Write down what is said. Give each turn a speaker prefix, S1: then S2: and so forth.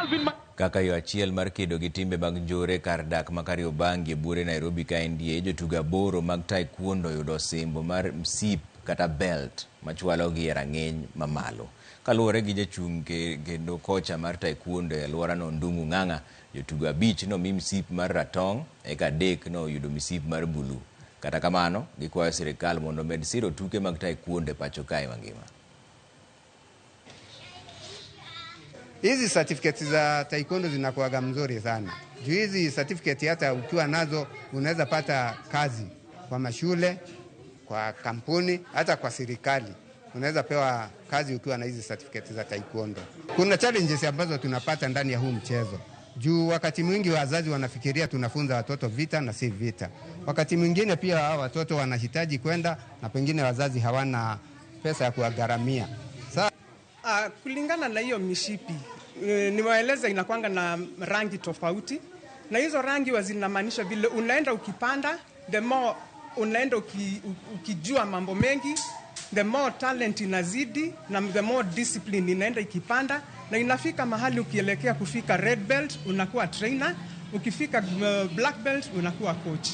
S1: Alvin
S2: Kaka yo achiel mar kedo gi timbe mag njore kar dak ma Kariobangi e buore Nairobi kaendie, jotugo 8 mag taekwondo oyudo osimbo mar msip kata belt machwalogi e rang'iny mamalo. Kaluwore gi jachung' kendo kocha mar taekwondo e alworano Ndung'u Ng'ang'a, jotugo 5 nomi msip mar ratong' eka 3 noyudo msip mar bulu. Kata kamano, gikwayo sirikal mondo omed siro tuke mag taekwondo e pacho kae mangima.
S3: Hizi certificates za taekwondo zinakuwaga mzuri sana. Juu hizi certificate hata ukiwa nazo unaweza pata kazi kwa mashule, kwa kampuni, hata kwa serikali. Unaweza pewa kazi ukiwa na hizi certificate za taekwondo. Kuna challenges ambazo tunapata ndani ya huu mchezo. Juu wakati mwingi wazazi wanafikiria tunafunza watoto vita na si vita. Wakati mwingine pia hawa watoto wanahitaji kwenda na pengine wazazi hawana pesa ya kuwagharamia.
S4: Kulingana na hiyo mishipi, niwaeleze inakuanga na rangi tofauti, na hizo rangi huwa zinamaanisha vile unaenda ukipanda, the more unaenda ukijua mambo mengi, the more talent inazidi na the more discipline inaenda ikipanda, na inafika mahali ukielekea kufika red belt unakuwa trainer, ukifika black belt unakuwa coach.